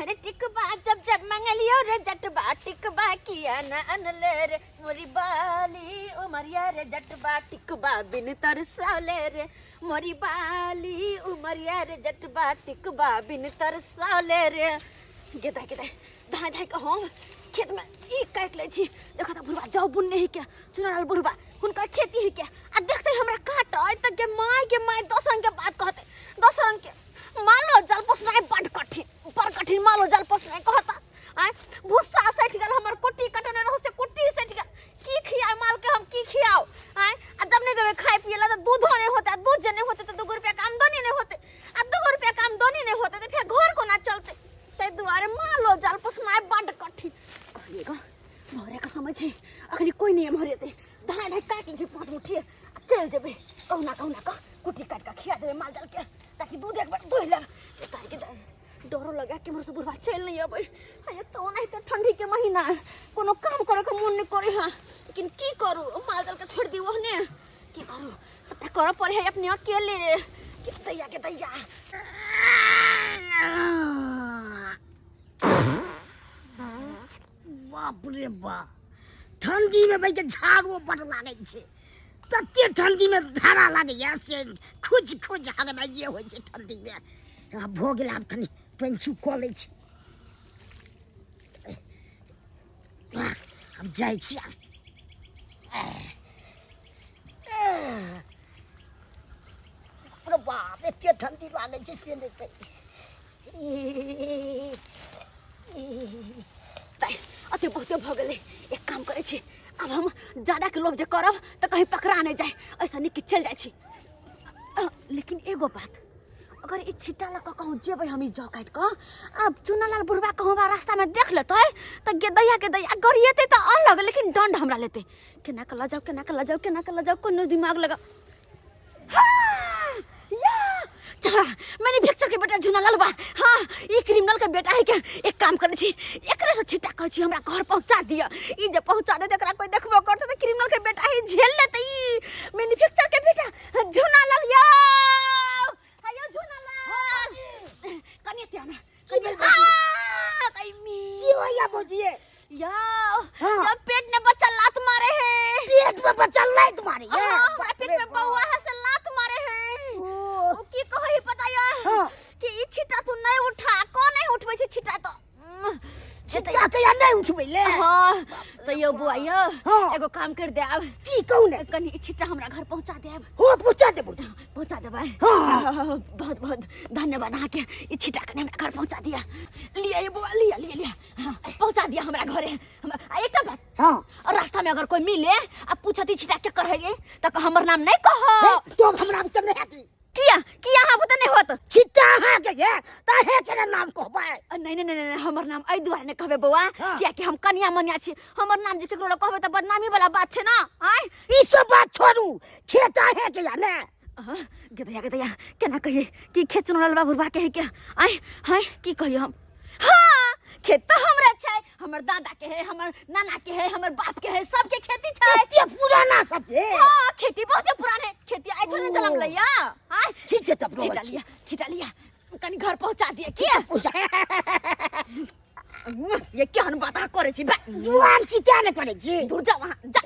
अरे टिकबा जब जब मंगलियो रे जटबा टिकबा किया न अनले रे मोरी बाली उमरिया रे जटबा टिकबा बिन तरसौले रे मोरी बाली उमरिया रे जटबा टिकबा बिन तरसौले रे। गेदा गेदा धाय धाय के हम खेत में ई काटि लै छी। देखो त बुढ़बा जाउ बुनने है के चुनाल बुढ़बा हुनकर खेती है के आ देखते हमरा काटै त गे माय गे माय दस रंग के बात कहते दस रंग के। मालो जाल पोसनाइ बड कठिन बड़ कठिन मालो जाल पोसनाइ कहता। आय भुस्सा सटि गेल हमर कुट्टी कटने रहू से कुट्टी सटि गेल। की खियाए माल के हम की खियाओ? आय आ जब नहीं देबै खाए पिए ला त दूधो नहीं होते आ दूध जे नहीं होते त 2 रुपया के आमदनी नहीं होते आ 2 रुपया के आमदनी नहीं होते त फेर घर कोना चलते। ताहि दुआरे मालो जाल पोसनाइ बड कठिन। कहलियै ग भोरे के समय छै अखनी कोई नहीं एम्हर एतै। धाय धाय काटि लै छै 5 मुट्ठी आ चलि जेबै कहुना कहुना कऽ कुट्टी काटि कऽ खिया देबै माल जाल के ताकि दूध एक बेर दुहि लेब। ताकि डरो लगा कि हमर से बुढ़वा चलि नहीं अबै। आ तो ओनाहिते ठंडी के महीना कोनो काम करे के मन नहीं करे है लेकिन की करू माल जाल के छोड़ दी ओहने की करू सबटा करऽ पड़े है अपने अकेले। के दैया के दैया। बाप रे बाप ठंडी में भाई के झाड़ू बड़ लागै छै तते ठंडी में धारा लागैया से खुज खुज हगनाइए होइ छै ठंडी में। आब भऽ गेल आब कनि पानि कऽ लै छी। आब जाइ छी आब। बाप रे बाप एते ठंडी लागै छै से नहि कहि। तै अते बहुते भऽ गेलै। एक काम करै छी आब हम ज्यादा के लोभ जे करब तऽ कहीं पकड़ा नहि जाय ऐसा नीक कि चलि जाइ छी। लेकिन एगो बात अगर ई छिट्टा लऽ कऽ कहूँ जेबै हम ई जौ काटि कऽ आब चुनालाल बुढ़बा कहूँ हमरा रास्तामे देख लेतै तऽ गे दैया के दैया गरिएतै तऽ अलग लेकिन दंड हमरा लेतै। केना कऽ लऽ जाउ केना कऽ लऽ जाउ केना कऽ लऽ जाउ कोनो दिमाग लगा। हाँ, या, मैन्युफैक्चर के बेटा झुनालाल बा। हाँ ई क्रिमिनल के बेटा है के एक काम करै छी एकरे से छिट्टा कहै छी हमरा घर पहुंचा दिअ। ई जे पहुंचा देत एकरा कोई देखबो करतै तऽ क्रिमिनल के बेटा है झेल लेतै। ई मैन्युफैक्चर के बेटा झुनालाल यौ हयो झुनालाल कनि एते आना। की भेल भौजी? आ, कइमी। की होइया भौजी? यौ, हाँ। यौ, पेट में बच्चा लात मारे है। पेट में बच्चा लात मारे है? हाँ, हमरा पेट में बाप रे बउआ है से लात मारे है। ओ। ओ की कहै पता या? हाँ। कि ई छिट्टा तू नहीं उठा, को नहीं उठबै छै छिट्टा तो? छिट्टा के या नहीं उठबै ले? हाँ, तो यौ बुआ यौ, हाँ। एगो काम कर देब। की कहू ने? कनि ई छिट्टा हमरा घर पहुंचा देब। हो पहुंचा देबो। पहुंचा देबै? हाँ। बहुत बहुत धन्यवाद अहाँके, ई छिट्टा कनि हमरा घर पहुंचा दिया। लिया ये बुआ, लिया लिया लिया। हाँ, पहुंचा दिया हमरा घरे। हमरा आ एकटा बात। हाँ। और रास्ता में अगर कोई मिले आ पूछत ई छिट्टा के कर है त हमर नाम नहीं कहो। हे, तो हमरा त नहीं हेतै। किया? किया अहाँ बुते नहीं होत? छिट्टा अहाँ के ये, त अहे के ने नाम कहबै? नहीं, नहीं, नहीं, नहीं, हमर नाम एहि दुआरे नहीं कहबै बौआ, हाँ। किया कि हम कनिया मनिया छी। हमर नाम जे केकरो लग कहबै त बदनामी वाला बात छै ना। आय? ई सब बात छोड़ू, खेत अहे के या ने? हाँ, गेदैया, गेदैया, केना कहिए कि खेत चुनल बा बुढ़बा के है क्या? आय, हाय, की कहिए हम? हाँ, खेत तो हमरा छै, हमर दादा के है, हमर नाना के है, हमर बाप के है, सबके खेती छै। एते पुराना सबके? हाँ, खेती बहुते पुराने, खेती आइ थोड़े ओ। जनम लैया। आय? ठीक छै तब छिटा रहल छी। लिया, छिटा लिया, कनि घर पहुंचा दिए। ठीक किया? पहुंचा। ये केहन बात अहाँ करै छी? बा। जुआन छी तें ने करै छी। दूर जाउ अहाँ, जा।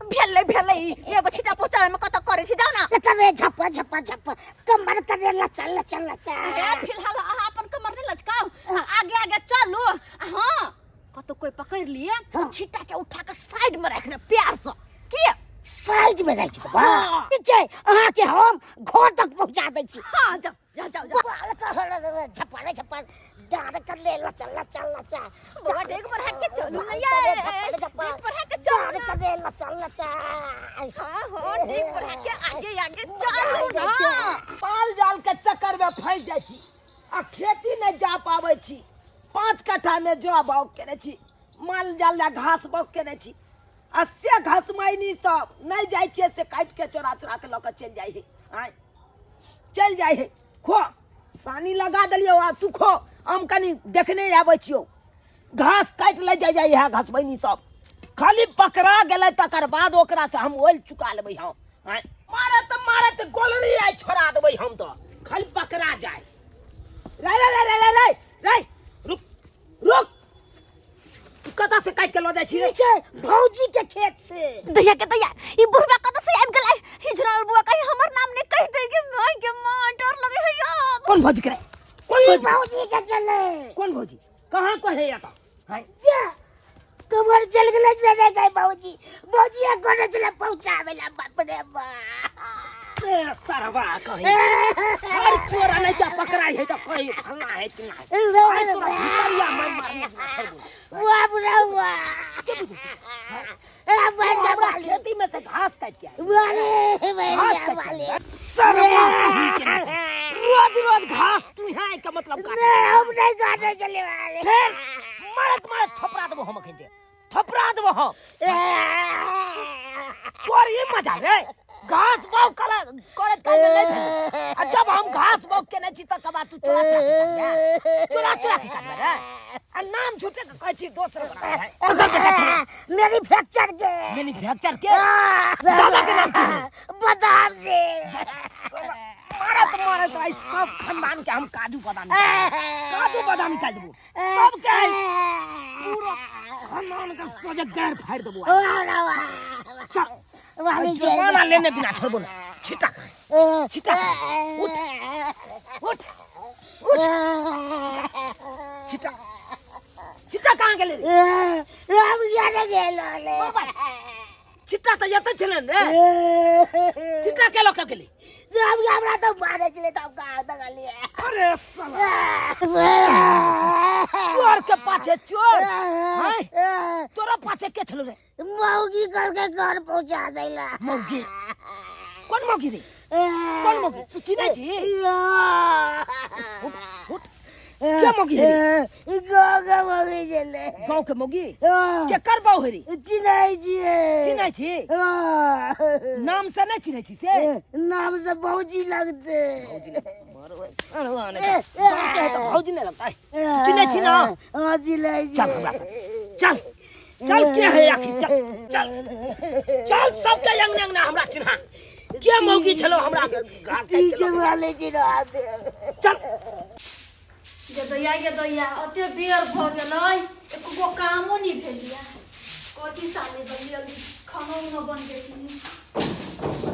भेलै, भेलै, एगो छिटा पहुंचाबै में कतऽ करै छी, जाउ ना। एकर रे झप्पा, झप्पा, झप्पा, कमर करे लचल, लचल, लचल। हे, फिलहाल अहाँ अपन कमर नहि लचकाउ, आगे आगे चलू। आ हाँ, कतौ कोई पकड़ लिए, हाँ। छिट्टा के उठा के साइड में राखि दे प्यार से। की? साइड में राखि देबै? हाँ। ठीक छै, अहाँ के हम घर तक पहुंचा दै छी। हाँ, जाउ, जाउ, जाउ, जाउ। बाल के झप्पा रे झप्पा, डाँड़ कर ले लचल, लचल, लचल। बौआ, डेग बढ़ा के चलू ना बाल ये। करे झप्पा रे झप्पा, डेग बढ़ा के चलू डाँड़ ना। कर ले लचल, लचल। हाँ, हाँ, डेग बढ़ा के आगे, आगे मजा चलू आबि जाइ ना। छै। माल जाल के चक्कर में फंसि जाइ छी आ खेती नहि जा पाबै छी। 5 कट्ठा में जौ बाउग केने छी, माल जाल ला घास बाउग केने छी आ से घसमैनी सब नहि जाइ छियै से काटि के चोरा चोरा के लऽ के चलि जाइ है। आँय, चलि जाइ है। खो सानी लगा देलियौ आ तू खो, हम कनि देखने आबै छियौ। घास काटि लै जाइ जाइ है घसमैनी सब, खाली पकड़ा गेलै तकर बाद ओकरा से हम ओल चुका लेबै। हम आँय, मारत मारत गोलरी आइ छोड़ा देबै हम, तऽ खाली पकड़ा जाय। रे रे रे रे रे रे रे से काटि के लऽ जाइ छी रे? ई छै भौजी के खेत से। दैया के दैया, ई बुढ़वा कतऽ से आबि गेलै? हिजराल बुआ कहीं हमर नाम नहि कहि दे के माय के माँ, डर लगे है यार। कोन भौजी के रे? कोन ई भौजी? भौजी के चले। कोन भौजी कहाँ कहे या तऽ हैं? जा कमर चल गेलै से नहि गई भौजी, भौजी आ कोने चले पहुंचावे ला। बाप रे बाप। ए सरवा कही हर चोरा नहीं क्या पकड़ाई है तो कही फलना है चिल्ला है। आइ तोरा भितरिया मैं मारने के छोड़बो। बाप रे बाप, ए तू बच्चा हमरा वाली खेती में से घास काट के आयल। वाले घास भैया काट के वाले आयल। सरवा कही के नहीं। रोज रोज घास तू यहाँ के मतलब काट। नहीं, हम नहीं काटे चले वाले। फिर मारत मारत थपरा देबो हम, अखन थपरा देबो हम। तोर ई मजा रे घास बाग कला करत काल में नहीं भेल, आ जब हम घास बाग केने छी तकर बाद तू चोरा चोरा के काटबे, चोरा चोरा के काटबे रे, आ नाम झूठे के कहै छी दोसर बना है। ओकर बेटा छै मैन्युफैक्चर के, मैन्युफैक्चर के दादा के नाम की है? बादाम से। मारत मारत आई सब खानदान के हम काजू बादाम निकाल देबो। काजू बादाम निकाल देबो सबके, आई पूरा खानदान के सोझे गैर फाड़ देबो आई। चल वाली जुर्माना लेने बिना छोड़बो ना। छिटा खा, छिटा खा। उठ उठ उठ, छिटा छिटा कहाँ गेलै रे? हम जाने गेलो रे। छिटा तऽ एतऽ छलै ने रे, छिटा के लऽ कऽ गेलै? हम हमरा तऽ मारे छलै तऽ हम कहाँ देखलियै। अरे साला, चोर के पाछे चोर हैं? तोरा पाछे के छलो रे? मौगी करके घर पहुंचा देला। मौगी? कोन मौगी रे? कोन मौगी? तू चिन्है छी? उठ उठ, के मौगी है रे? गाँव के मौगी छलै। गाँव के मौगी? केकर बहू है रे? चिन्है छियै। चिन्है छी? नाम से नहि चिन्है छी से? नाम से भौजी लगते। अरे नहीं गाँव के है तऽ भौजी नहि लगता है। तू चिन्है छी ना? हाँ, चिन्है चल हमरा छियै। साथ चल चल, के है आखिर? चल चल चल, सबके अंगना अंगना हमरा चिन्हा के मौगी छलो हमरा घास काटि के पीछे लऽ गेल। वाले चिन्हा दे। चल। गे दैया गे दैया, ओते बेर भऽ गेलै, एको कामो नहि भेल यऽ। कथी साले जल्दी जल्दी खानो उनो बन जेथिन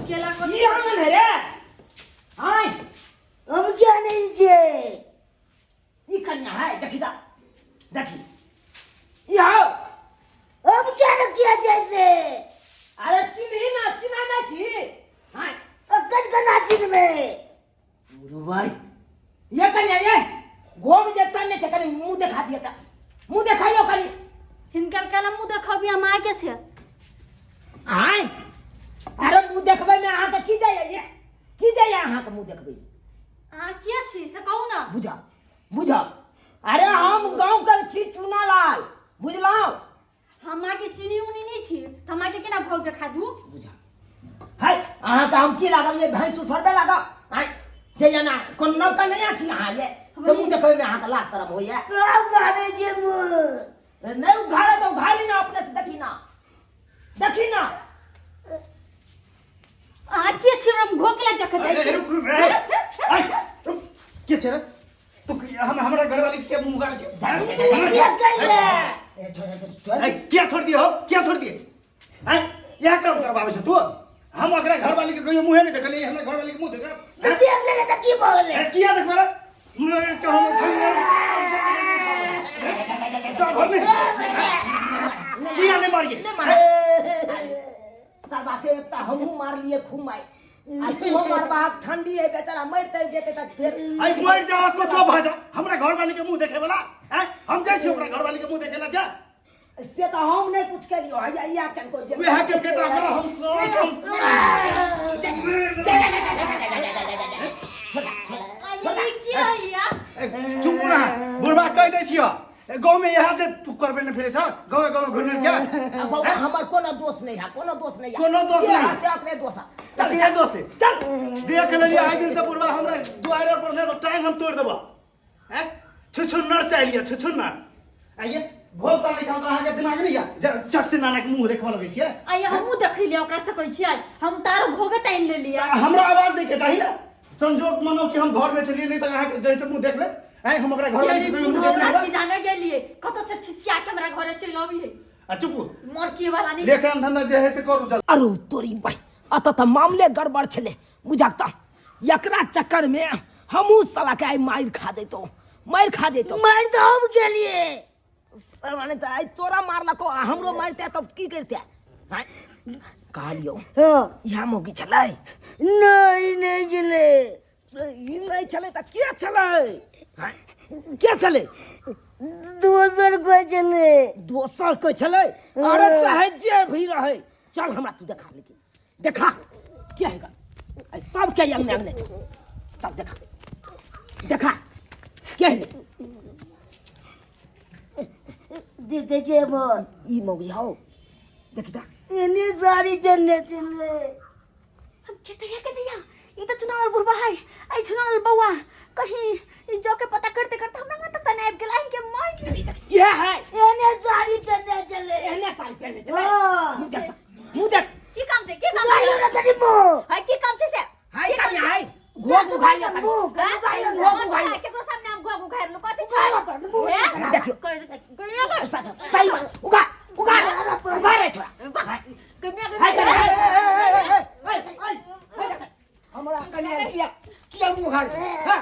केला कथी ई आंगन है रे आय? हम जानै छियै। ई कन्या है, देखी ता देखी ई हो। हम जानै किया जैसे। अरे चिन्ही ना, चिन्हा ना छी आय? अकन कना चिन्हबै? भाई ये कन्या, ये घोग जे तन्ने छै, कनी मुंह देखा दिए त मुंह देखाइयो कनी। हिनकर केला मुँह देखबी हम आके से? आय अरे, मुंह देखबै में अहाँ के की जाइए? ये की जाइए अहाँ के मुंह देखबै? अहाँ के छी से कहू ना। बुझा बुझा, अरे हम गांव के छी चूना लाल, बुझलहुँ? हम आके चीनी उनी नहीं छी तऽ हम आके केना घोग देखा दू? बुझा है, अहाँके हम की लागब? ये भैंस उथरबे लागब आय जे ना कोनो नवका नया छी अहाँ, ये से मुंह देखबै में अहाँके लाज शरम होइए? कब गानै छियै मुँह? नहीं उघाड़े तो उघाड़ी ना, अपने से देखी ना, देखी ना। अहाँ के छी? हम घोग केला देखत जाइ अरे छी? रुक रुक रे, आइ रुक, के छै रे तू? हम हमरा घरवाली के मुंह गाड़ छै? के कैले? ए, छोड़ छोड़ छोड़। आइ किया छोड़ दिए हो, किया छोड़ दिए? आइ इएह काम करबाबै छै तू? हम ओकरा घरवाली के कहियो मुँहे नहि देखलियै, हमरा घरवाली के मुँह देख। तू देख लेले तऽ की भऽ गेलै? किया देखबे रे? किया नहि मारिए? सरबा के एकटा हमहूँ मारलिए खूब मारि, आ तूहो मारबा। ठंडी है, बेचारा मरि तरि जेतै तऽ फेर आइ मरि जा, कुछो भऽ जा, हमरा घरवाली के मुँह देखे वाला आँय? हम जाइ छी ओकरा घरवाली के मुँह देखे ला, जा। से तऽ हम नहि कुछ केलियो, हैया इएह केलको जे वएह के बेटा ओकरा हम सब आई की हैया? चुप रह बुढ़बा, कहि दै छियौ गाँव में यहाँ जे तू करबे नहि फिरे छ गाँव गाँव घुरने क्या? आ बौआ, हमर कोनो दोष नहि है, कोनो दोष नहि है। कोनो दोष जे नहि। है से अपने दोष है। चल के दोष है, चल देख लेलियै आइ दिन से बुढ़बा हमरा दुआरे पर नहि तऽ टांग हम तोड़ि देबऽ। हैं छुछुन्नर चाहलियै छुछुन्नर आइए घोल चलै छल तऽ अहाँके दिमाग नहि यऽ, चट से नाना के मुँह देखबऽ लगै छियै। आई हमहूँ देख लिया ओकरा से कहै छियै, हम तारो घोगे तानि लेलियै। हमरा आवाज दै के चाही ने, संजोग मानो कि हम घर में छलियै, नहि तऽ अहाँके जैसे मुँह देख लेत। आँय हम ओकरा घर वाली के कहियो मुँह देखने हमरा हेबै? की जाने गेलिए कत से छिछिया के हमरा घरे चलि अबिए आ चुप मरकी वाला नहीं ले काम धंधा जे है से करू जल्दी अरे तोरी भाई अतः तऽ मामले गड़बड़ छलै बुझक तऽ एकरा चक्करमे हमहूँ साला के आइ मारि खा जैतहुँ मारि खा जैतहुँ मारि तऽ हम गेलिए सरवा नहि तऽ आइ तोरा मारलको आ हमरो मारिते तब की करिते आँय कहलियौ हाँ इएह मौगी छलै नहीं नहीं छलै ई नहि छलै तऽ के छलै आँय के छलै दोसर कोइ छलै दोसर कोइ छलै अरे चाहे जे भी रहै चल हमरा तू देखा लेकिन देखा के है गा सबके अंगने अंगने चल चल देखा देखा के है देखै छियै एम्हर ई मौगी हौ देखी ता एने साड़ी पहिरने छलै के दैया के दैया ई त चुनाव बुढ़बा है आई चुनाव बउआ कहीं ई जो के पता करते करते हमरा अंगना तक त नहीं आबि गेल अहीं के माय के इएह है एने साड़ी पहिरने छलै एहने साड़ी पहिरने छलै हाँ। मुँह देख मुँह देख की काम छै की काम उघारियौ छै ने कनि मुँह है की काम छै से हाय कनि हाय घोघ उघारियौ कनि। मुँह हाँ? उघारियौ ने। घोघ उघारियौ। केकरो सामने हम घोघ उघारि लू कथी उघारऽ पड़त, मुँह हैं? उघारऽ। देखियौ। कहियो सही बात उघार उघार उघार रे छोरा हाय कनि हाय हमरा कनिया किया किया मुंह उघार छै हां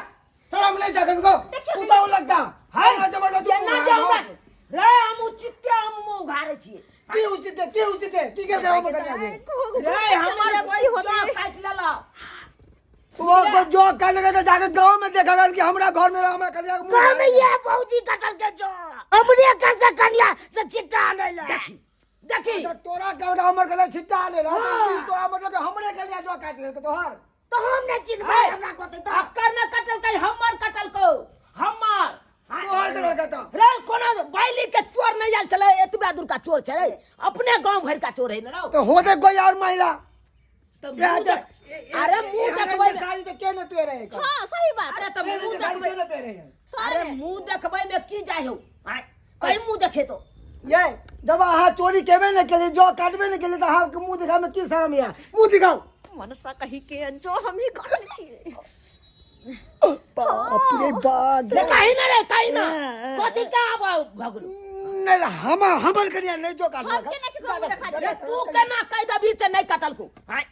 शरम नहीं जागन को पुताऊ लगता हाय हमरा जबरदस्ती केना मुँह जाउ उघार रे हम उचिते हम मुँह उघारै छियै की उचित है की उचित है की कर हमर कनिया के रे हमर कोई जौ काटि लेलक वो को जो काट लगा तो जाके गांव में देखा कर कि हमरा घर में हमरा कनिया के मुंह गाँव में ये भौजी कटल के जो हमरे कल के कनिया से छिट्टा आनै ला देखी देखी तो तोरा कल का हमर कनिया छिट्टा ले रहा तोरा मतलब कि हमरे कनिया जो काट लेलकै तोहर तो हम नहीं चिन्हबै हमरा कहतै तऽ अक्कर न कटलकै हमर कटलकौ हमर तोहर कनिया कतऽ रे कोनो बैली के चोर नहीं आयल छलै एतबे दूर का चोर छलै अपने गांव भर का चोर है न रौ तो होते कोई और महिला तो या मुंह देख, अरे मुंह देखबै में- साड़ी तो के ने पेरे है हाँ सही बात अरे तो मुंह साड़ी देखबै के ने पेरे है अरे मुंह देखबै में की जाय हो आय कहीं मुंह देखे तो ये जब अहाँ चोरी केबे ने केली जो काटबे ने केली तो अहाँ के मुंह दिखा में की शर्म या मुंह दिखाओ मनसा कही के जो हम ही करल छियै बाप रे बाप रे कहीं ना रे कहीं ना कथी का आब भगलू नहीं हम हमर कनिया नहीं जो काटलक हम केना केकरो मुंह देखा रे दियै तू केना कह दबी से नहीं कटल को आय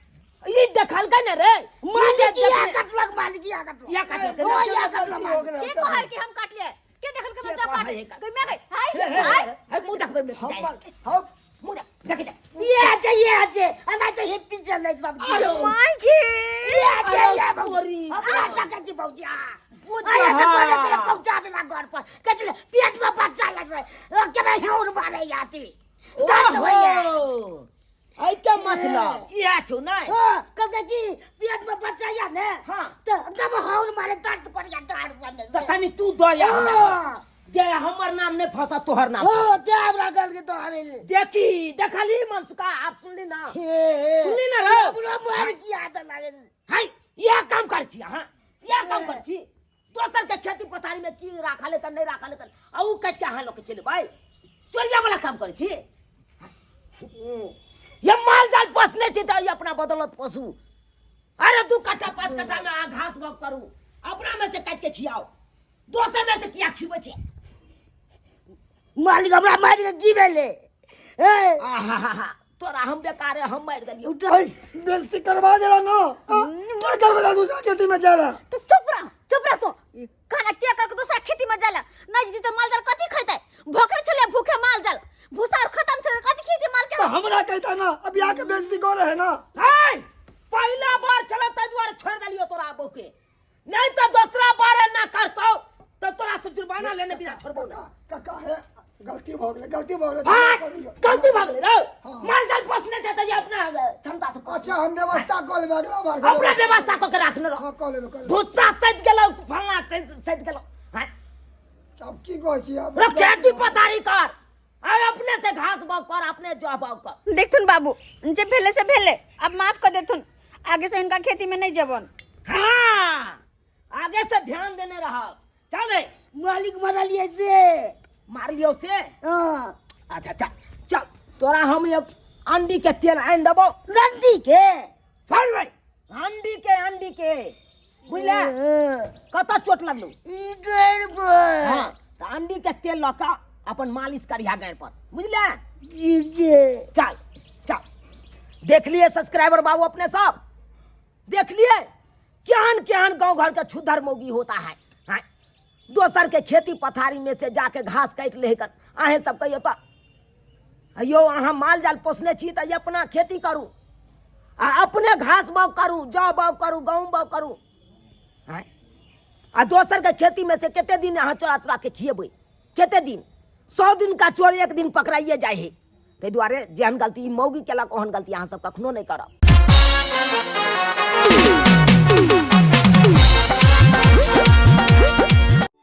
ई देखल के ने रे मालिक या कटलक मालिक या कटलक या कटलक ओ या कटलक मालिक के कहल कि हम काटलियै के देखल के बच्चा काट के गई मैं गई हाय हाय हाय मुंह देखबै में की जाय हमर हम मुंह देख देख जा ये छै ये छै अना तो हेप्पी चलै सब अरे my गे ये छै ये तोरी। हमरा टका छी भौजी आ आया तऽ कहने छलै पहुँचा देला घर पर कहै छलै पेट में बच्चा लग छै केना हेउर मारे आती दर्द होइए ओहो एहि के मतलब इएह छौ नहि हाँ कहलकै कि पेट में बच्चा या ने हाँ। तऽ एकदम हौर मारे दर्द करिया डाँड़ सबमे तऽ कनि तू दऽ या हमरा हाँ। जे हमर नाम नहि फंसत तोहर नाम ओ ते हमरा कहलकै तो हरे देखी देखली मनसुका आप सुनली ना हे सुनली ना रे अपनो मार की आदत लागे हाय इएह काम करै छी अहाँ इएह काम करै छी दोसर के खेती पथारी में की राखल है तऽ नहि राखल है तऽ आ उ काटि के अहाँ लऽ के चलि चोरिया वाला काम करै छी ये माल जाल पोसने छी तऽ ई अपना बदौलत पोसू अरे 2 कट्ठा 5 कट्ठा में अहाँ घास बाग करू अपना में से काटि के खियाओ दोसर में से किया खिबै छै मालिक हमरा मारि के की भेलै ए आहाहाहा, तोरा हम बेकारे हम मारि देलियौ भाई बेइज्जती करवा देला ना हाँ? क्या करवा देला दूसरा खेती में जा रहा तो चुप रह चुप रह तू खाना के कर के दूसरा खेती में जाला नहीं जी तो माल जाल कथी खेतै भोकरे छले भूखे माल जाल भूसा और खत्म छले कथी खेती माल के तो हमरा कहता ना अभी आके बेइज्जती कर रहे है ना है पहिला बार छलै ताहि दुआरे छोड़ि देलियौ तोरा आबो के नहीं तो दूसरा बार ना करतौ तो तोरा से जुर्माना लेने बिना छोड़बो ना काका है गलती भऽ गेलै गलती भऽ गेलै हाँ, क्षमा कऽ दियौ। गलती भऽ गेलै रौ हाँ। माल जाल पोसने छै तऽ ये अपना क्षमता से पोस। अच्छा हम व्यवस्था कऽ लेबै अगला बार से अपना व्यवस्था कऽ के राखने रह हाँ कऽ लेबै कऽ लेबै भुस्सा सैत गेलौ फलना सैत गेलौ हाँ आब की कहै छी आब रो खेती पथारी कर आ अपने से घास बाग कर अपने जौ बाग कर देखथुन बाबू जे भेले से भेले अब माफ कर देथुन आगे से इनका खेती में नहीं जबन हाँ आगे से ध्यान देने रह चल रे मालिक मरलियै से मार लियो से हाँ अच्छा चल चल तोरा हम ये अंडी के तेल आनि देबो रंडी के फल रे अंडी के अंडी के बुझले? कतऽ चोट लगलौ? ई गैर पर। हाँ, तऽ अंडी के तेल लऽ कऽ अपन मालिश करिहा गैर पर, बुझले? ठीक छै। चल चल। देख लिए सब्सक्राइबर बाबू, अपने सब देख लिए केहन केहन गांव घर के छुद्धर मौगी होता है। हाँ, दोसर के खेती पथारी में से जाके घास काटि ले कर। अहें सब कहियो तऽ यौ, अहाँ माल जाल पोसने छी तऽ अपना खेती करू आ अपने घास बाग करू, जौ बाग करू, गहूँम बाग करू। आँय, आ दोसर के खेती में से कते दिन अहाँ चोरा चोरा के खिएबै? कते दिन? 100 दिन का चोर एक दिन पकड़ाइए जाइ है। ताहि दुआरे जेहन गलती ई मौगी केलक, ओहन गलती अहाँ सब कखनो नहि करब।